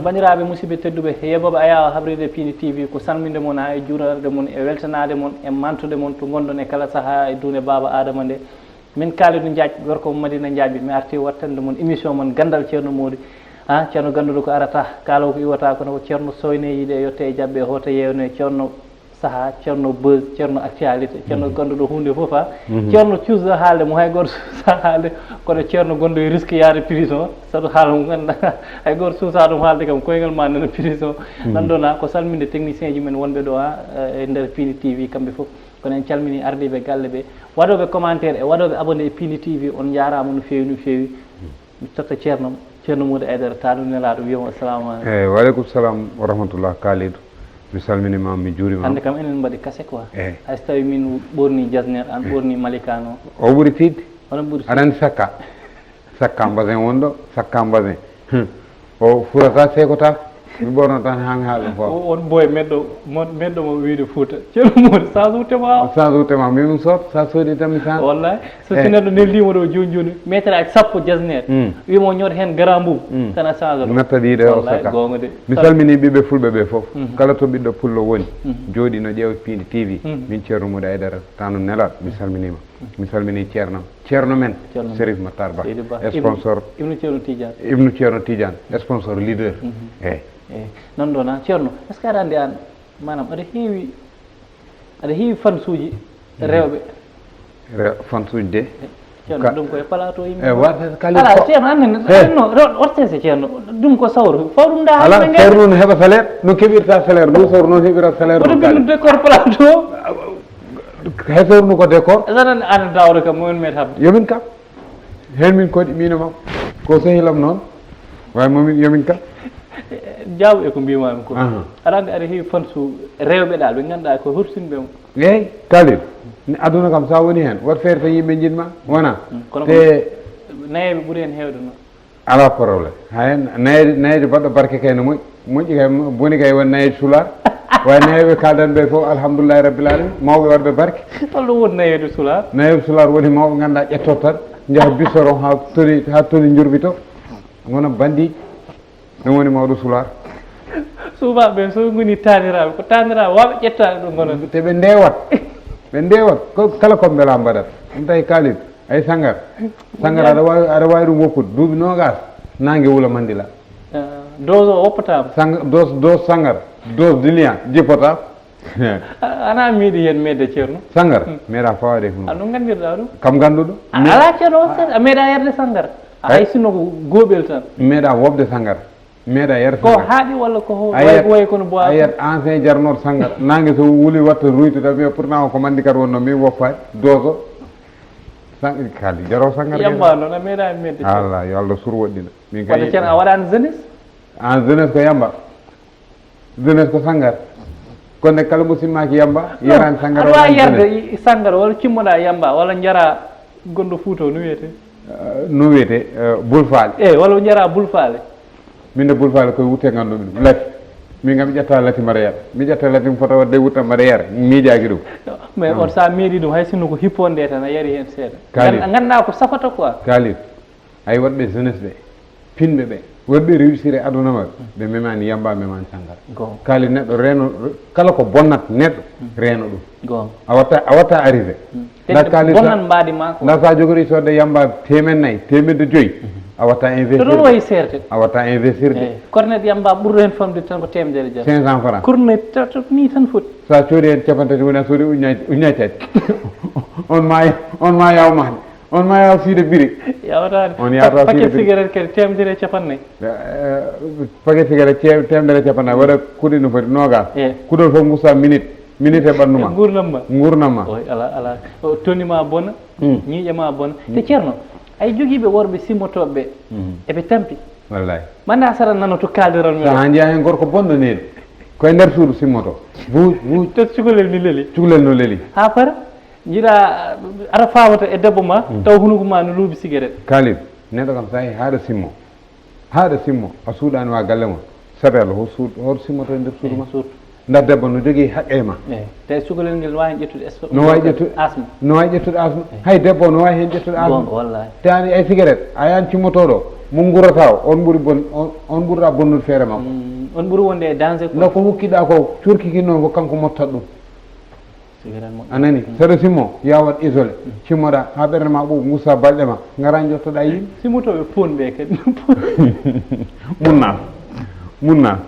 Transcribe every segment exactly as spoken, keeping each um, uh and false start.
Bandiraaɓe musidɓe tedduɓe, yeɓooɓe ayaawo habride Piindi T V, ko salminde mon haa e juurarde mon e weltanaade mon e mantude mon to ngonɗon e kala sahaa e duunde Baaba Aadama nde. Min Kaalidou Diagne, gorko mo Madina Diagne, mi arti wattande mon émission mon Ganndal Ceerno Moodi. Ha, ceerno gannduɗo ko arata, kaalaw ko iwata, kono ko ceerno soyne yiide, yotte e jaɓɓe, hoto yewne ceerno saha, ceerno buzz, ceerno actualité, ceerno gannduɗo huunde fof, ha. Ceerno cuusɗo haalde mo hay gooto suusa haalde, kono ceerno gonɗo e risque yaade prison, saɗa haala mo ngannduɗaa hay gooto suusa ɗum haalde kam, koyngal ma nana prison. Nanɗon ha, ko salminde technicien ji men wonɓe ɗo ha, e nder Piindi T V kamɓe fof. Kono en calmini ardiiɓe galle ɓe, waɗooɓe commentaire e waɗooɓe abonné e Piindi T V, on njaaraama no feewi, no feewi. Mi totta ceerno, ceerno Moodi Aydara, taanoo nelaaɗo, wiyamo assalamu aleykum. Eyi, wa aleykum salam wa rahmatullah, Kaalidou. Mi salminiima, mi juuriima. Hannde kam enen mbaɗi kase quoi. Eyi. Hay so tawii min ɓorni jasner, aan ɓorni malikano. O ɓuri tiiɗde. Onon ɓuri tiiɗde. Aɗa anndi sakka? Sakka mbasen won ɗo, sakka mbasen. Hmm. O furata, seekota. Mi ɓorno tan haa mi haala ɗum fof. O, on boy meɗɗo, mo-, meɗɗo mo wiide Fuuta. Ceerno Moodi, sans ou tema o. Sans ou tema, min mi sood, sa soodi tan mi sans. Wallahi, so, eh, si neɗɗo neldiima ɗo jooni jooni, mètre aji sappo jasner, wimo ñoot heen grand boubou, tan a change ɗum. Natta ɗiɗo o. Wallahi, saka. Goonga de. Mi salmini ɓiɓɓe fulɓe ɓe fof. Kala to ɓiɗɗo pullo woni, jooɗi no ƴeewa Piindi T V. Min Ceerno Moodi Aydara, taanoo nelaaɗo, mi salminiima. Mi salmini ceerno, ceerno men, ceerno men. Serif Matar Ba, Seydi Ba, sponsor Ibnu, Ibnu Ceerno Tidiane. Ibnu Ceerno Tidiane, sponsor leader. Eyi. Eyi. Noon ɗo na, ceerno, est-ce que aɗa anndi aan, maanaam, aɗa heewi, aɗa heewi fansuuji rewɓe? Re-, fansuuji de. Ceerno, ka-, ɗum ko e plateau yimɓe. E, wata kala. Ala, ko ceerno, annen, he, annen, no, ro-, ortese, ceerno. Ɗum ko sawru. Fawru nda ala, hannde sawru noon heɓa salaire, no keɓirta salaire, ɗum sawru noon heɓira salaire. Woto ɗum ɓe kala. Ɗum décor plateau. Hay sawru no ko décor. Aɗa, aɗa dawra kam, momin met habde. Yomin kam. Heen min koɗi, min e makko. Ko sehilam noon. Waaye momin, yomin kam. Jaabu e ko mbimami ko. Aha. Aɗa anndi aɗa heewi fansu rewɓe ɗa, ɓe ngannduɗaa ko hursinɓe mo. Eey, Khalil, ni aduna kam, sa woni heen, wat feere tan yimɓe njiɗ ma, wona? Mm, kono te ko nayeeɓe ɓuri heen heewde noon. Alaa problème. Hay nayeede, nayeede baɗɗo barke kay no moƴƴi, moƴƴi kay, boni kay won nayeede sulaar. Waaye nayeeɓe kaldan ɓe fof, alhamdulillahi rabbil alamin, mawɓe waɗɓe barke. Holɗo woni nayeede sulaar? Nayeede sulaar woni mawɓe ngannduɗaa ƴettoto tan, njaha bistoron haa toni, haa toni njurbito, ngona bandiiji. Ɗum woni mawɗo sulaar. Suuɓaaɓe ɓe, so ɓe ngoni taaniraaɓe, ko taaniraaɓe waawɓe ƴettaade ɗo ngonata. Te ɓe ndewat. Ɓe ndewat. Ko kala ko mbela mbaɗat. Ɗum tawi Khalil. Ay sangar. Sangar, aɗa waawi, aɗa waawi ɗum woppude. Duuɓi noogaas. Naange wula Mandila. Ah, dose o woppataama. Sang-, dose, dose sangar. Dose dilian. Jippotaako. A, ana meeɗi heen meeɗde, ceerno? Sangar? Hmm. Meeɗa fawaade e hunuko. A, no nganndirɗaa ɗum? Kam ngannduɗo. A, alaa, ceerno, o seeɗa. A meeɗa yarde sangar? A, hay sinno ko gooɓel tan. Meeɗa wopde sangar. Meeɗa yarde ko sangar. Haaɗi walla ko ho-, a yiyat, way, way kono boisson? A yiyat ancien jarnooɗo sangar. Naange so wuli watta ruytude, mi pourtant o ko mandikat wonno, mi woppaani. Dose o. Sang-, Khalil, jaroowo sangar. Yamba noon, a meeɗaani meeɗde, ceerno. Allah, yo Allah sur woɗɗina. Min kay wadde, ceerno, a waɗaani jeunesse? An jeunesse ko yamba. Jeunesse ko sangar. Kono nde kala mo simmaaki yamba, non, yarani sangar, aɗa waawi yarde sangar walla cimmoɗa yamba walla njara gonɗo Fuuta o, no wiyetee? Eh, no wiyetee, eh, bulfaale. Eyi, walla njara bulfaale. Min de bulfaale koye wutte ngannduɗaa ɗum. Lati. Min kam mi ƴetta lati mbaɗa yara. Mi ƴetta lati mi fota waɗde wutta mbaɗa yara. Mi miijaaki ɗum. Mais on sa meeɗi ɗum, hay sinno ko hipponde tan a yari heen seeɗa. Khalil. Ngan-, ngannduɗaa ko safata quoi. Khalil. Hay waɗɓe jeunesse ɓe, pinɓe ɓe, waɗɓe réussir e aduna maɓɓe, ɓe memaani yamba, memaani sangar. Goonga. Khalil, neɗɗo reeno, kala ko bonnat neɗɗo, reeno ɗum. Goonga. A watta, a watta arrivé. Mm. Nda Khalil, bonnan mbaadi ma ko. Nda sa jogori sodde yamba teemeɗɗe nayi, teemeɗɗe joyi, a watta investir. To ɗon wayi seerde. A watta investir de. Eyi. Kornet yamba ɓurɗo heen famde tan ko teemedere jeetati. Cinq cents francs. Kornet to, to, ni tan foti. Sa coodi heen capanɗe tati, woni a soodi ujunnaaje, ujunnaaje tati. On ma, on ma yaw mahde. On ma yaw siide biri. Yawataani. On yawata siide biri. Paquet cigarette kadi teemedere e capanɗe nayi. Eh, paquet cigarette ce-, teemedere e capanɗe nayi. Waɗa kuɗi no foti noogaas. Eh. Kuɗol fof ngusta minute. Minute e ɓanndu ma. E nguurndam ma. Nguurndam ma. Oy, ala, ala. O toni ma bona, hmm, ñiiƴe ma bona. Hmm. Te ceerno, ay jogiiɓe worɓe simmotooɓe ɓe, hmm, eɓe tampi. Wallahi. Manda sara nano to kaaldiral men. Sa haa njiya heen gorko bonɗo neeɗi. Ko e nder suudu simmoto. Buuj, buuj. Te cukalel ni leli. Cukalel no leli. Haa fara? Njiɗa, aɗa fawata e debbo ma, mm, taw hunuko ma no luubi cigarette. Khalil, neɗɗo kam sa yehi haɗa simmo, haɗa simmo, a suuɗani wa galle ma, sabe Allah, ho suud-, hoto simmoto e nder suudu ma. Eh, surtout. Nda debbo no jogii haqqe e ma. Eh, te cukalel ngel no wawi ƴettude es-, no wawi ƴettude asma. No wawi ƴettude asma. Eh. Hay debbo no wawi heen ƴettude asma. Goonga, wallahi. Te an ay cigarette, a yan cimmotoɗo, Mo ngurata o, on ɓuri bon, on, on ɓurɗa bonnude feere makko. Mm, on ɓuri wonde e danger quoi. Nda ko hokkiɗa ko, curkiki noon ko kanko mottata ɗum. A nani? Saɗa simmo, ya waɗ isolé. Simmoɗa ha ɓernde ma ɓuuɓ, gusta balɗe ma, ngara jottoɗa yimɓe. Simmotoɓe pon ɓe kadi. Munna. Munna.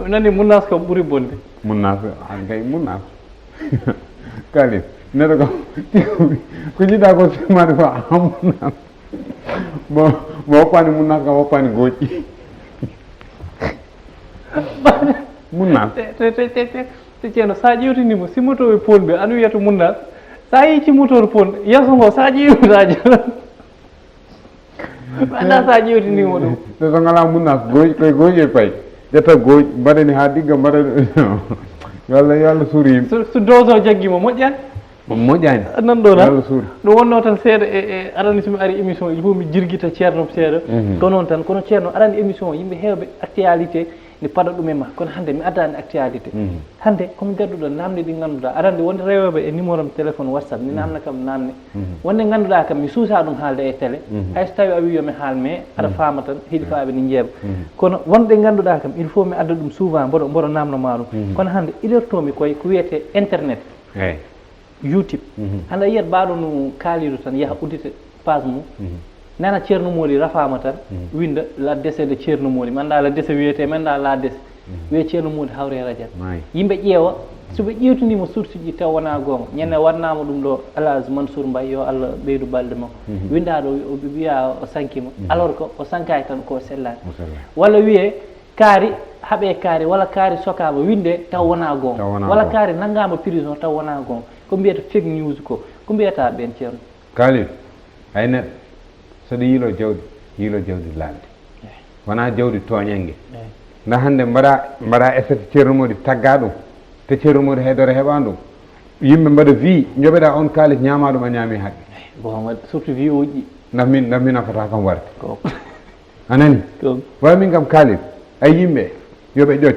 Nani munnas kam ɓuri bonde. Munnas, an kay munnas. Kalis, neɗɗo ko, ko jiɗa ko simmade ko a munnas. Bon, mo woppani munnas kam woppani goƴƴi. Munnas. Te, te, te, te, te, te ceeno, sa ƴewtinimo, simmotoɓe pon ɓe, an wiyata munnas. Sa yi simmotoɗo pon, yeeso ngo, sa ƴeewita jalo. Anda sa ƴewtinimo ɗum. Te so ngala munnas, goƴ, koye goƴ e pay. Ƴetta goƴ, mbaɗani ha digga, mbaɗani. Yo Allah, yo Allah suur yimɓe. So, so dose o jaggima, moƴƴani? Moƴƴani. Nan ɗo na? Yo Allah suur. Ɗum wonno tan seeɗa e, e, aɗa anndi so mi ari émission, il faut mi jirgita ceerno seeɗa. Mhm. Ko noon tan, kono ceerno, aɗa anndi émission, yimɓe heewɓe actualité ne paɗa ɗum e ma. Kono hannde mi addaani actualité. Mhm. Hannde ko mi gadduɗo namde ɗi ngannduɗaa. Aɗa anndi wonde rewɓe e numéro am téléphone WhatsApp, mi namna kam namde. Mhm. Wonde ngannduɗaa kam, mi suusaa ɗum haalde e télé. Mhm. Hay so tawii a wii yo mi haal, mais aɗa faama tan, heɗifaaɓe ne njeeɓa. Mhm. Kono wonde ngannduɗaa kam, il faut mi adda ɗum souvent, mboɗo, mboɗo namno ma ɗum. Mhm. Kono hannde, ilertoo-mi koye ko wiyetee internet. Eey. YouTube. Mhm. Hannde a yiyat mbaɗo no Kalidou tan, yaha uddita page mum. Mhm. Nana Ceerno Moodi rafaama tan, mhm, winnda la décès de Ceerno Moodi. Mi anndaa la décès wiyetee, mi anndaa la décès. Mhm. Wiye Ceerno Moodi hawre e Rajab. Maayi. Yimɓe ƴeewa, so ɓe ƴeewtiniima source ji taw wonaa goonga. Ñande waɗnaama ɗum ɗo, Alhaji Mansour Mbaye, yo Allah ɓeydu balɗe makko. Mhm. Winndaa ɗo, o wiya o sankiima. Mhm. Alors que o sankaaki tan, ko o sellaani. O sellaani. Walla wiyee kaari, haɓee kaari, walla kaari sokaama, winndee taw wonaa goonga. Taw wonaa goonga. Walla kaari nanngaama prison, taw wonaa goonga. Ko mbiyata fake news ko, ko mbiyata ɓeen, Ceerno? Kalidou, hay neɗɗo, so ɗo yiilo jawdi, yiilo jawdi laaɓndi. Eey. Wonaa jawdi tooñannge. Eey. Nda hannde mbaɗa, mbaɗa essai Ceerno Moodi tagga ɗum, te Ceerno Moodi Haydara heɓa ɗum. Yimɓe mbaɗa vie, njoɓeɗa on kaalis, ñaama ɗum, a ñaami haqqe. Eey, bon, surtout vie uji. Nda min, nda min a fota kam warde. Ko. A nani? Ko. Wa min kam Kalidou, ay yimɓe, yo ɓe ƴoƴ.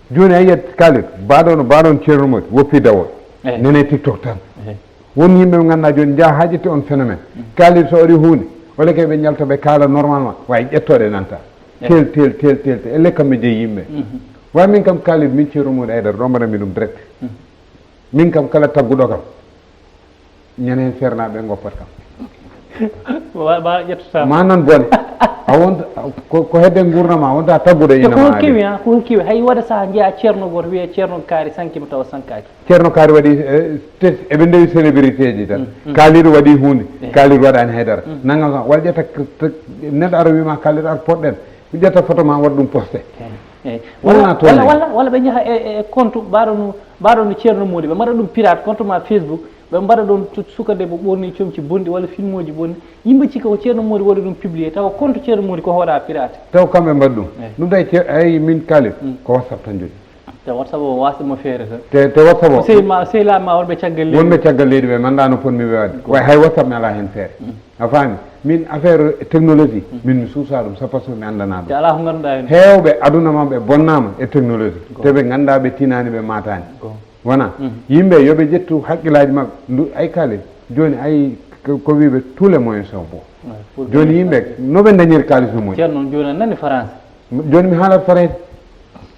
Jooni a yiyat Kalidou, mbaɗo no mbaɗon Ceerno Moodi, woppi dawol. Eey. Nene TikTok tan. Eey. Won yimɓe ɓe ngannduɗaa jooni njaha haa ƴetti on phénomène. Mm. Kalidou so waɗi huunde, walla kay ɓe njalta ɓe kaala normalement, wawi ƴettoɗe nanta. Eey. Tel, tel, tel, tel, tel. Elle kamɓe jeyi yimɓe. Mhm. Wa min kam Kalidou, min Ceerno Moodi Haydara, ɗo mbaɗanmi ɗum direct. Mhm. Min kam kala tagguɗo kam, ñande heen seernaaɓe ɓe ngoppat kam. Wa-, wa ƴettata. Ma nan bone. A wonta, ko, ko hedde nguurndam ma, a wonta taggude ina ma. Ko hokkiimi, ha, ko hokkiimi. Hay waɗa saha njiya ceerno gooto wiye ceerno kaari sankiima tawa sankaaki. Ceerno kaari waɗi, eh, te-, eɓe ndewi célébrité ji tan. Mm, mm. Kalidou waɗi huunde, eh, Kalidou waɗaani haydara. Mm. Nangam kam, walla ƴetta k-, t-, neɗɗo ara wiima Kalidou ar poɗɗen. Ƴetta photo ma waɗa ɗum posté. Eh, eh. Wona walla, toon walla, walla, walla ɓe njaha e, e, e compte mbaɗo no, mbaɗo no ceerno Moodi, ɓe mbaɗa ɗum pirate, compte ma Facebook, ɓe mbaɗa ɗon to suka debbo ɓorni comci bonɗi walla filmuji bonɗi. Yimɓe cikka ko ceerno Moodi waɗi ɗum publié, tawa compte ceerno Moodi ko hoɗa pirate. Taw kamɓe mbaɗa ɗum. Eh. Ɗum tawi ce-, ay min Kalidou, mm, ko WhatsApp tan jogii. Te WhatsApp o wasde mo feere tan. Te, te WhatsApp o. Sehil ma, sehilaaɓe ma wonɓe caggal leydi. Wonɓe caggal leydi ɓe, mi anndaa no potmi wewaade. Ko. Way hay WhatsApp mi alaa heen feere. Mm. A faami? Min affaire technologie, mm, min mi suusaa ɗum, c'est parce que mi anndanaa ɗum. Te alaa ko ngannduɗaa heen. Heewɓe aduna ma ɓe bonnaama e technologie. Go. Te ɓe nganndaa, ɓe tinaani, ɓe maataani. Go. Wona? Mm. Yimɓe yo ɓe ƴettu hakkillaaji maɓɓe. Ndu, ay Kalidou, jooni ay ko, ko wiiɓe tous les moyens sont bons. Ouais, pour gagner. Jooni yimɓe, no ɓe ndañiri kaalis no moƴƴi. Ceerno, jooni a nani France. Jooni mi haalat Farayse.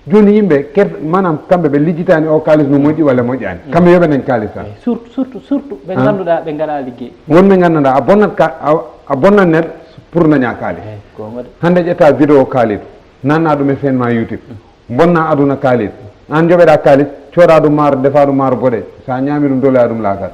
Jooni yimɓe ker-, maanaam kamɓe ɓe lijjitaani o kaalis no moƴƴi walla moƴƴaani. Mm. Kamɓe yo ɓe dañ kaalis tan. Eh, surtout, surtout, surtout ɓe ngannduɗaa ɓe ngalaa liggey. Won ɓe ngannduɗaa a bonnat ka, a, a bonnat neɗɗo pour daña kaalis. Eh, goonga de. Hannde ƴetta vidéo Kalidou, nanna ɗum e chaîne ma YouTube. Mm. Bonna aduna Kalidou. Aan joɓeɗa kaalis, cooda ɗum maaro, defa ɗum maaro boɗe. Sa ñaami ɗum, doloya ɗum laagal.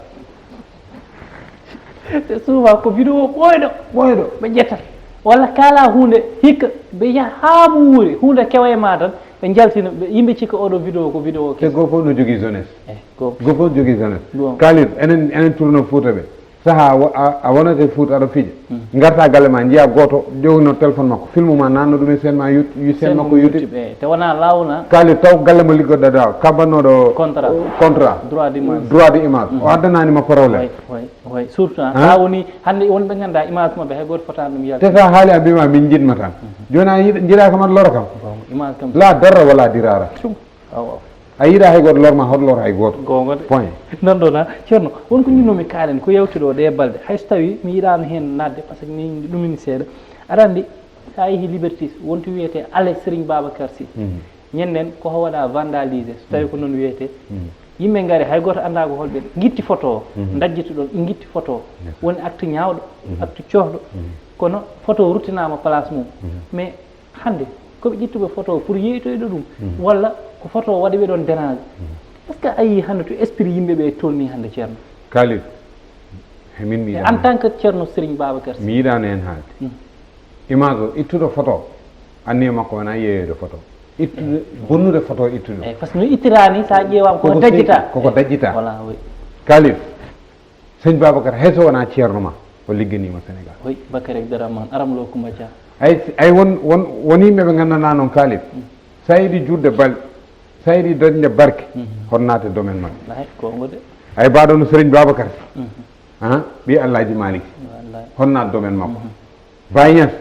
Te souvent ko vidéo ɓooyɗo, ɓooyɗo ɓe ƴetta. Walla kaala huunde hikka, ɓe yaha haa mo wuuri, huunde kewa e ma tan, ɓe njaltina, ɓe, yimɓe cikka oɗo vidéo ko vidéo kese. Te goo fof no jogii jeunesse. Eh, goo. Goo fof jogii jeunesse. Goo. Kalidou, enen, enen tourno Fouta ɓe. Saha a wo-, a, a wonata e Fouta aɗa fiija. Mm. Ngarta galle ma, njiya gooto, ƴewno téléphone makko, filme ma, nanno ɗum e chaîne ma, Yout-, yu-, chaîne makko YouTube. Eh, te wona lawna. Kalidou taw galle mo liggoɗa da, kabbanoɗo contrat. Contrat. Droit d'image. Droit d'image. Mm. O addanani ma problème. Way, way, way. Surtout, ah, sa woni, hannde wonɓe ngannduɗaa image maɓɓe, hay gooto fotaani ɗum yaltude. Te sa haali a mbima min njiɗma tan. Mhm. Jooni a yiɗ-, njiɗa kam aɗa lora kam. Bon, image kam. La darra wala dirara. Tum. Awa. A yiɗa hay gooto lor ma, hoto lor hay gooto. Goonga de. Point. Nan ɗo na, Ceerno, won ko njinnoomi kaalen ko yawtude o ɗee balɗe. Hay so tawii mi yiɗaano heen naatde, par ce que min ɗumini seeɗa. Aɗa anndi, so a yehii Liberté six, won to wiyetee Allée Serigne Babacar Sy. Ñanden ko waɗaa vandalisé, so tawii ko noon wiyetee. Yimɓe ngari, hay gooto anndaa ko holɓe, ngitti photo o, ndajjiti ɗoon, ngitti photo o. Woni acte ñaawɗo, acte coohɗo. Kono photo o ruttinaama place mum. Mais hannde, ko ɓe ƴettuɓe photo o pour yeeytoyde ɗum, walla ko photo o waɗi ɓe ɗoon déranger? Est-ce que a yii hannde to esprit yimɓe ɓe tolni hannde, Ceerno? Kaalid, he min mi E en tant que Ceerno Serigne Babacar Sy. Mi yiɗaano heen haalde. Image o, ittuɗo photo, anniya makko wonaa yeeyoyde photo. Ittude, bonnude photo ittuɗo. Eyi, par ce que no ittiraani, so a ƴeewaama koko dajjita. Koko dajjita. Voilà, oui. Kaalid, Sëñ Babacar, hay so wonaa ceerno ma, o ligganiima Sénégal. Oui, Bakary Abdourahmane, Aram Lo Coumba Dia. Ay, ay won, won, won yimɓe ɓe nganndanaa noon Kaalid, so a yiɗi juutde bal, so a yiɗi dañde barke, hoto naat e domaine maɓɓe. Ay, goonga de. Ay baaɗo no Serigne Babacar Sy, ah, ɓii Alhaji Malick Sy, hoto naat domaine makko. Baye Niass,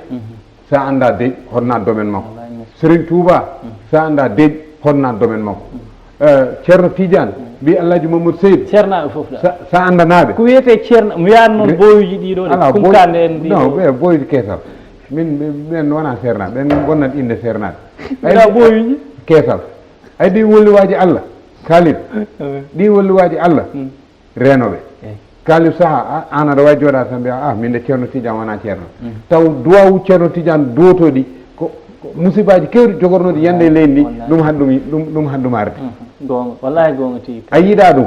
so a anndaa deeƴ, hoto naat domaine makko. Serigne Touba, so a anndaa deeƴ, hoto naat domaine makko. Eh, Ceerno Tidiane, mbi Alhaji Mamadou Seydou, Ceernaaɓe fof ɗa. So a anndanaaɓe. Ko wiyetee ceerno, mi wiyaani noon booyuuji ɗii ɗoo de, Kunkande en ɗii ɗoo. Non, ɓe booyuuji keesal. Min, min wonaa seernaaɓe, ɓen ngonnat innde seernaaɓe. Mbiɗa booyuuji. Keesal. Ay ɗi wolluwaaji Allah, Kaalid, ɗi wolluwaaji Allah. Reenooɓe. Kaalid saha, aan aɗa waawi jooɗaade tan mbiyaa, ah, min de Ceerno Tidiane wonaa ceerno. Taw duwaawu Ceerno Tidiane duwotooɗi ko, ko musibaaji keewɗi jogornooɗi yande e leydi ndi, ɗum haɗi ɗum, ɗum, ɗum haɗi ɗum arde. Goonga, wallaahi goonga tigi. A yiɗaa ɗum,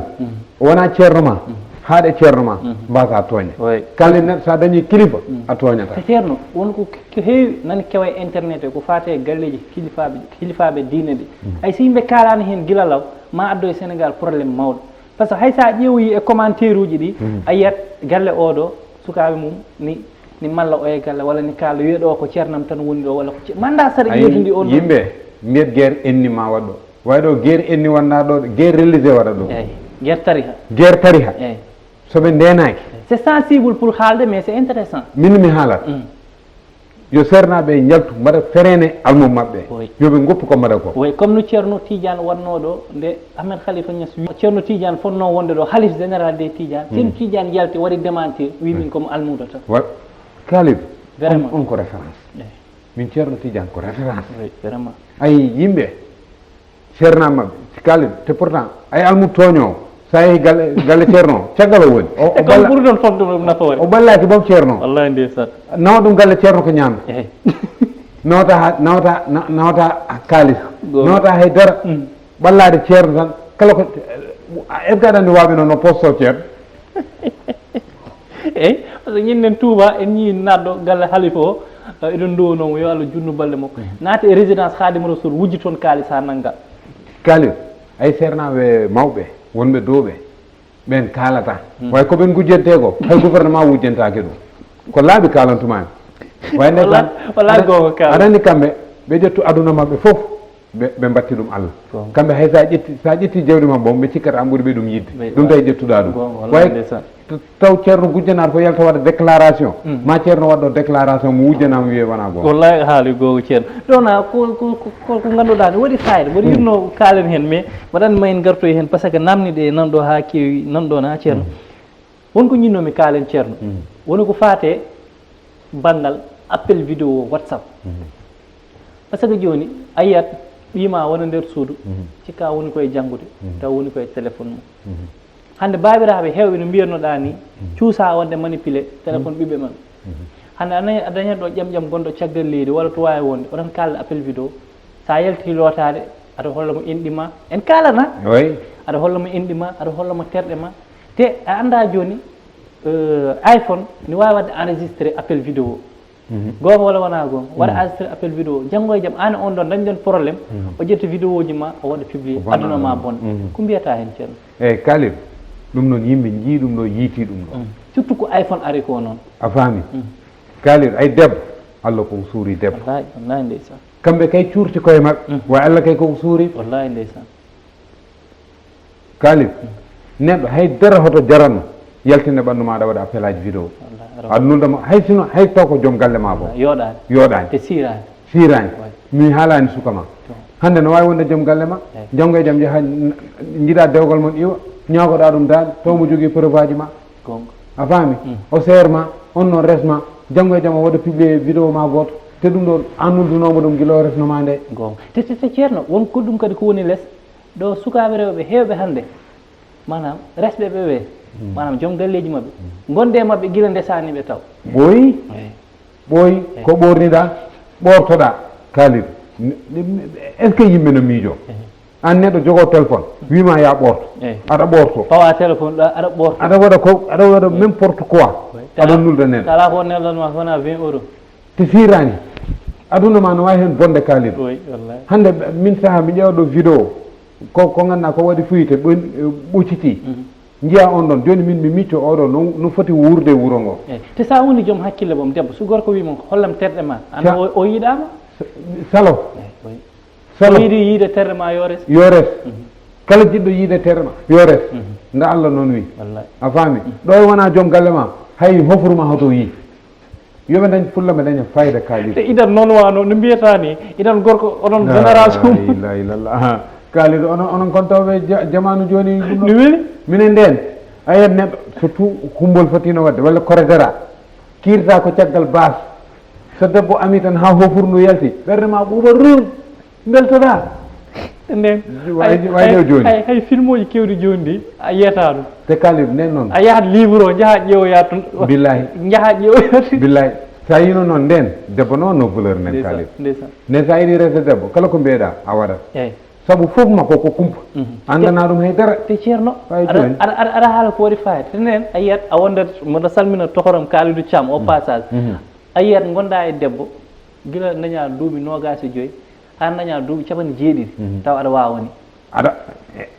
wonaa ceerno ma, haaɗe ceerno ma, mbaasaa tooñde. Kaalid neɗɗo so a dañii kilifa, a tooñataa. Ko ceerno, won ko ko heewi nani kewa e internet e ko faati e galleeji kilifaaɓe, kilifaaɓe diine ɓe. Ay so yimɓe kaalaani heen gila law, ma addo e Sénégal problème mawɗo. Par ce que hay so a ƴeewoyii e commentaire uji ɗi, a yiyat galle oo ɗoo, sukaaɓe mum ni, ni malla oye galle, walla ni kaala wiya ɗoo ko ceernam tan woni ɗoo, walla ko ce-, manda saɗa ƴeewtidi on ɗon. Yimɓe mbiyat guerre ethnie ma waɗ ɗoo. Way ɗoo guerre ethnie wonaa ɗoo, guerre religieux waɗa ɗoo. Eey, guerre tariha. Guerre tariha. Eey. So ɓe ndeenaaki. C'est sensible pour haalde, mais c'est intéressant. Min mi haalat. Yo seernaaɓe njaltu, mbaɗa fereene almum maɓɓe. Yo ɓe ngoppu ko mbaɗa ko. Oui, comme no Ceerno Tidiane waɗnoo ɗo, nde Ahmed Khalifa Niass wi Ceerno Tidiane fotnoo wonde ɗo, Halif Général des Tidiane. Ceerno Tidiane yalti, waɗi démentir, wi min ko mo almuudo tan. Wa, Kaalid, on, on ko référence. Min Ceerno Tidiane ko référence. Oui, vraiment. Ay yimɓe, Ceernaaɓe maɓɓe, Kaalid, te pourtant, ay almuudo tooñoowo, so a yehii galle, galle ceerno o, caggal o woni. O, o balla-, ɓuri ɗoon fotde ɗum nafoore. O ɓallaaki boom ceerno o. Wallaahi ndeysaan. Nawa ɗum galle ceerno ko ñaamde. Eey. Nawata ha, nawata, na-, nawata kaalis. Goonga. Nawata hay dara. Mm. Ɓallaade ceerno tan, kala ko, est-ce que aɗa anndi waawɓe noon no posto ceerno? Eey, par ce que ñinnen Touba, en ñii naatɗo galle halifa o, eh, eɗen nduwonoo mo, yo Allah junnu balɗe makko. Naati e résidence Khadimou Rassoul, wujji toon kaalis haa nannga. Kaalid, ay seernaaɓe mawɓe, wonɓe dow ɓe, ɓeen kaalata. Way ko ɓe ngujjantee ko, hay gouvernement wujjantaake ɗum. Ko laaɓi kaalantumaami. Way nde wala, wala aɗa-, goonga kaala. Aɗa anndi kamɓe, ɓe ƴettu aduna maɓɓe fof. Ɓe, ɓe mbatti ɗum Allah. Kamɓe hay sa ƴetti, sa ƴetti jawdi maɓɓe, ɓe cikkata an ɓuri ɓe ɗum yidde. Ɗum tawi ƴettuɗa ɗum. Way t-, taw ceerno gujjanaar fof yalta waɗa déclaration. Ma ceerno waɗɗo déclaration mo wujjanaama wiye wona goonga. Wallahi haali goonga ceerno. Ɗo na ko, ko, ko, ko, ko ngannduɗaa ne waɗi fayida. Mboɗo yirno kaalen heen, mais mboɗo anndi ma en ngartoy heen, par ce que namni ɗe nan ɗo haa keewi nan ɗo na ceerno. Won ko njinnoomi kaalen ceerno. Woni ko faate banngal appel vidéo WhatsApp. Par ce que jooni a yiyat ɓiy ma wona nder suudu, cikka woni koye janngude, taw woni koye téléphone mum. Hannde baabiraaɓe heewɓe no mbiyatnoɗaa ni, cuusa wonde manipulé téléphone ɓiɓɓe maɓɓe. Hannde a dañat, a dañat ɗo ƴamƴam gonɗo caggal leydi walla to waawi wonde, oɗon kaalda appel vidéo. So a yaltii lootaade, aɗa holla mo enɗi ma. En kaalana. Aɗa holla mo enɗi ma, aɗa holla mo terɗe ma. Te a anndaa jooni, eh, iPhone ne waawi waɗde enregistré appel vidéo. Goonga walla wonaa goonga? Waɗa enregistré appel vidéo. Janngo e jam, aan e on ɗon dañɗon problème, o ƴetta vidéo ji ma, o waɗa publié, aduna ma bonde. Ko mbiyataa heen, ceerno? Eey, Kaalid, ɗum noon yimɓe njii ɗum ɗo, yiiti ɗum ɗo. Surtout ko iPhone ari ko noon. A faami? Kaalid, ay debbo, Allah ko suuri debbo. Wallahi, wallahi ndeysaan. Kamɓe kay cuurti koye maɓɓe. Wa Allah kay koko suuri. Wallahi ndeysaan. Kaalid, neɗɗo hay dara hoto jaranno yaltinde ɓanndu ma aɗa waɗa appelaaji vidéo. Wallahi, aɗa nulda mo hay sino, hay taw ko joom galle ma fof. Yooɗaani. Yooɗaani. Te siiraani. Siiraani. Mi haalaani suka ma. Hannde no waawi wonde joom galle ma, janngo e jam njaha, njiɗa dewgal mon iwa, ñaagoɗa ɗum daaɗe, taw mo jogii preuve aji ma. A faami? O seer ma, on noon res ma, janngo e jam o waɗa publier vidéo ma gooto, te ɗum ɗo an nuldunooma ɗum gila o resno ma nde. Goonga. Te, te, te Ceerno, won ko ɗum kadi ko woni les, ɗo sukaaɓe rewɓe heewɓe hannde, maanaam resɓe ɓe ɓe, maanaam joom galleeji maɓɓe, gonde e maɓɓe gila ndesaani ɓe taw. Ɓooyi, ɓooyi, ko ɓoorniɗa, ɓoortoɗa, Khalid. Est-ce que yimɓe no miijo? An neɗɗo jogo téléphone, wima ya ɓoorto. Aɗa ɓoorto. Pawa téléphone ɗo, aɗa ɓoorto. Aɗa waɗa ko, aɗa waɗa n'importe quoi. Aɗa nulda neɗɗo. Kala ko neldan ma, wona vingt euros. Te sirani. Aduna ma no wawi hen bonde, Khalid. Hannde min saha mi ƴeewa ɗo vidéo. Ko, ko ganduɗa ko waɗi fuyte, ɓocciti. Njiya on ɗon. Joni min mi micco oɗo no, no foti wuurde e wuro ngo. Te sa woni joom hakkille boom debbo, so gorko wima hollam terɗe ma, an o, o yiɗama? Salo. Salo. Ko yiɗi yiide terɗe ma yo res. Yo res. Kala jiɗɗo yiide terɗe ma yo res. Nda Allah noon wi. A faami? Ɗo e wona joom galle ma, hay hofru ma hoto yi. Yo ɓe dañ fulla, ɓe daña fayda, Khalid. Te idan noon wano no mbiyata ni, idan gorko onon génération. La ilaha illallah. Khalid, onon, onon kon tawɓe ja-, jamanu joni ɗum ɗo. No weli? Minen nden, a yiyat neɗɗo, surtout kumbol fotino wadde, walla koredera. Kirta ko caggal baas. So debbo ami tan ha hofuru ndu yalti, ɓernde ma ɓuuɓa run. Beltoɗa. Nden, way, hay, way hay, ɗo joni. Hay, hay filmuji kewɗi joni ɗi, a yiyata ɗum. Te Khalid, nden noon. A yahat livre o, jaha ƴeewoya toon. Billahi. Jaha ƴeewoya toon. Billahi. Sa yino noon nden, debbo noon no voleur nden, Khalid. Ndeysan. Nden sa yiɗi resde debbo, kala ko mbiyeɗa, a waɗat. Sabu fof makko ko kumpa. Andana ɗum hay dara. Te Ceerno, aɗa, aɗa, aɗa haala ko waɗi fayida. Te nden, a yiyat, a wondat, mboɗo salmina tokoram Kalidou Thiam, au passage. A yiyat, gonda e debbo, gila daña duuɓi noogaas e joyi, haa daña duuɓi capanɗe jeeɗiɗi, tawa aɗa waawa ni. Aɗa,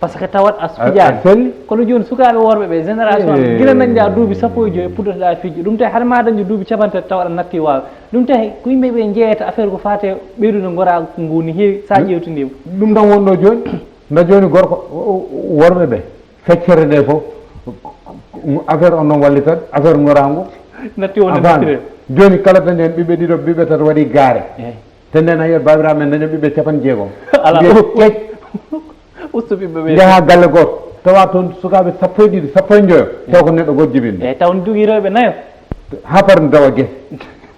par ce que tawat a fijaani. Kono jooni sukaaɓe worɓe ɓe, génération am, gila dañɗa duuɓi sappo e joyi, puddotoɗa fijde. Ɗum tawi hade ma dañde duuɓi capanɗe tati, tawa aɗa natti waaw. Ɗum tawi ko yimɓe ɓe njeeyata affaire ko faate ɓeydude ngoraagu ngu ni heewi, sa ƴeewtiniima. Ɗum tan wonɗo jooni, nda jooni gorko, o, o, worɓe ɓe. Feccere nde fof, affaire on noon wallitat, affaire ngorango. Natti wonde. A faami? Natti. Jooni kala dañen ɓiɓɓe ɗiɗo, ɓiɓɓe tato waɗi gaare. Te nden a yiyat babiraɓe men daña ɓiɓɓe capanɗe jeegom. Ala. Mbiyen kec. Ustu ɓiɓɓe ɓe. Njaha galle gooto, tawa toon sukaaɓe sappo e ɗiɗi, sappo e njoyo, taw ko neɗɗo gooto jibinɗo. Eyyi, taw ne jogii rewɓe nayo. Ha par dawa gese.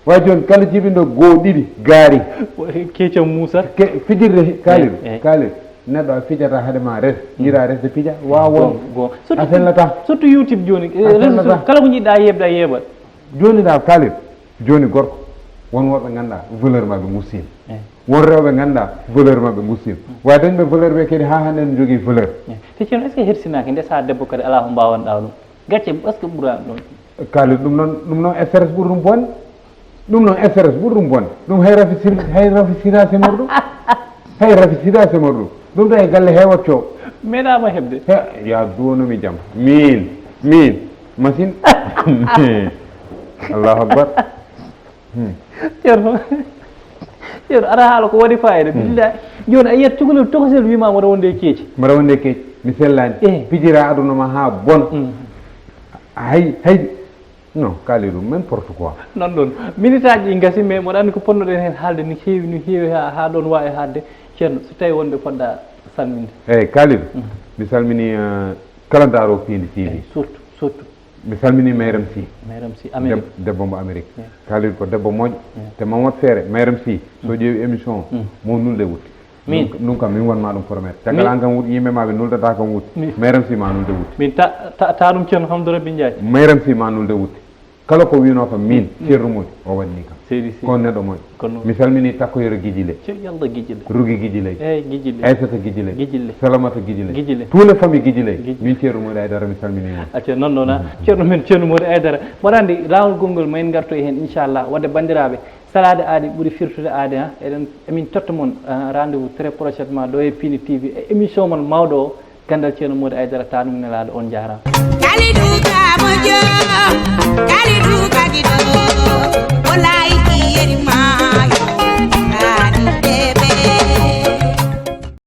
Way jooni kala jibinɗo goo ɗiɗi gaari. Keecam Muusa. Ke-, fijirde he-, Kaalil, eyyi, eyyi. Kaalil. Neɗɗo a fijata haade ma res, jiiɗa resde pija, wawa won. Goonga, goonga. Surtout, a fellata. Surtout YouTube jooni, eh, a réseaux sociaux, fellata. Kala ko jiɗɗa yeeɓde a yeeɓat. Jooni ɗa Kaalil, jooni gorko, won worɓe ngannduɗaa valeur maɓɓe mussiima. Eyyi. Won rewɓe ngannduɗaa valeur maɓɓe mussiima. Way dañɓe valeur ɓe kadi haa hannde ne jogii valeur. Eyyi. Te ceerno, est-ce que hersinaaki nde sahaa debbo kadi alaa ko mbaawanɗaa ɗum? Gacce, est-ce que ɓuraani ɗum? Kaalil, ɗum noon, ɗum noon stress ɓuri ɗum bonde. Ɗum noon stress ɓuri ɗum bonde. Ɗum hay rafi sir-, hay rafi sida semor ɗum. Hay rafi sida semor ɗum. Ɗum ɗo e galle he wacco. Meeɗaama heɓde. He, ya duwono mi jam. Min, min, machine. Allahu Akbar. Hmm. Ceerno, ceerno, aɗa haala ko waɗi fayida. Hmm. Billahi. Jooni a yiyat cukalel tokosel wiima mbaɗa wonde e keeci. Mbaɗa wonde e keeci. Mi sellaani. Eh. Pijira aduna ma haa bon. Hmm. Hay, hay. Non, Kalidou, n'importe quoi. Noon ɗoon. Minitaaji ɗi ngasi, mais mboɗo anndi ko potnoɗen heen haalde ni heewi, ni heewi haa, haa ɗoon waawi haalde. Ceerno, so tawii wonɓe poɗɗa salminde. Eeyi, Kalidou, mhm, mi salminii, eh, kala ndaaroowo Piindi T V. Eeyi, surtout, surtout. Mi salminii Mayram Sy. Mayram Sy, Amérique. Deb-, debbo mo Amérique. Eeyi. Kalidou ko debbo moƴƴo. Eeyi. Te mo waɗ feere, Mayram Sy, so, mhm, ƴeewi émission o, mhm, mo nulde wutte. Min? Ɗum, ɗum kam, min wonma ɗum promettre. Caggal an kam wutte, yimɓe ma ɓe nuldata kam wutte. Min? Mayram Sy ma nulde wutte. Min ta, ta, ta ɗum ceerno Hamdou Rabbi Ndiaye. Mayram Sy ma nulde wutte. Kala ko wino kam min, mm, Ceerno Mody, o waɗni kam. Seydi Sy. Ko neɗɗo moƴƴo. Ko noon. Mi salmini Takko Yero Guidjilé. Ceerno Yallah Guidjilé. Rugi Guidjilé. Eeyi, Guidjilé. Aissata Guidjilé. Guidjilé. Salamata Guidjilé. Guidjilé. Tous les familles Guidjilé. Guidjilé. Min Ceerno Mody Aidara mi salmini mon. Acca, noon noon, ah. Mhm. Ceerno men Ceerno Mody Aidara. Mboɗo anndi laawol gonngol ma en ngartoy heen, inchallah. Wadde banndiraaɓe, salaade aadi ɓuri firtude aadi, ha. Eɗen, emin totta mon, ah, rendez-vous très prochainement ɗo e Piindi T V e émission mon mawɗo o, Ganndal Ceerno Mody Aidara, taanum nelaaɗo, on njaaraama. Kalidou Ka moƴƴo, Kalidou Ka giɗo, o laayi.